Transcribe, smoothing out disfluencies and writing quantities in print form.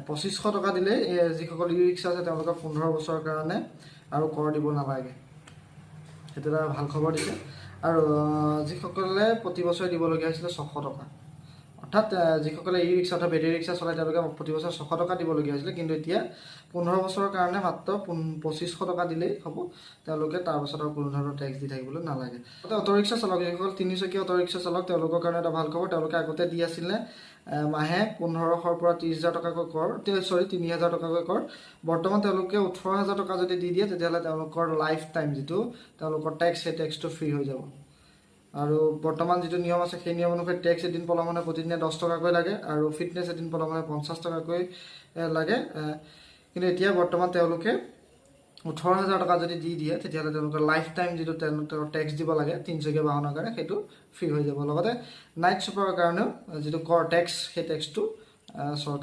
2500 টকা দিলেই যিসকল ই ৰিক্সা আছে, তেওঁলোকক 15 বছৰৰ কাৰণে আৰু কৰ দিব নালাগে। সেইটো এটা ভাল খবৰ দিছে। আৰু যিসকলে প্ৰতি বছৰে দিবলগীয়া হৈছিলে 600 টকা, অৰ্থাৎ যিসকলে ই ৰিক্সা অৰ্থাৎ বেটেৰী ৰিক্সা চলায়, তেওঁলোকে প্ৰতি বছৰ 600 টকা দিবলগীয়া হৈছিলে। কিন্তু এতিয়া 15 বছৰৰ কাৰণে মাত্ৰ 2500 টকা দিলেই হ'ব। তেওঁলোকে তাৰপাছত আৰু কোনো ধৰণৰ টেক্স দি থাকিবলৈ নালাগে। অটো ৰিক্সা চালক, যিসকল তিনিচকীয়া অটো ৰিক্সা চালক, তেওঁলোকৰ কাৰণে এটা ভাল খবৰ। তেওঁলোকে আগতে দি আছিলে মাহে 1500ৰ পৰা 30,000 টকাকৈ কৰ, চৰি, 3000 টকাকৈ কৰ। বৰ্তমান তেওঁলোকে 18,000 টকা যদি দি দিয়ে, তেতিয়াহ'লে তেওঁলোকৰ লাইফ টাইম যিটো তেওঁলোকৰ টেক্স, সেই টেক্সটো ফ্ৰী হৈ যাব। আৰু বৰ্তমান যিটো নিয়ম আছে, সেই নিয়ম অনুসৰি টেক্স এদিন পলম হ'লে প্ৰতিদিনে 10 টকাকৈ লাগে আৰু ফিটনেছ এদিন পলম হ'লে 50 টকাকৈ লাগে। কিন্তু এতিয়া বৰ্তমান তেওঁলোকে 18,000 টকা যদি দি দিয়ে, তেতিয়াহ'লে তেওঁলোকৰ লাইফ টাইম যিটো তেওঁলোকৰ টেক্স দিব লাগে তিনিচকীয়া বাহনৰ কাৰণে, সেইটো ফ্ৰী হৈ যাব। লগতে নাইট ছুপাৰৰ কাৰণেও যিটো কৰ, টেক্স, সেই টেক্সটো চৰকাৰে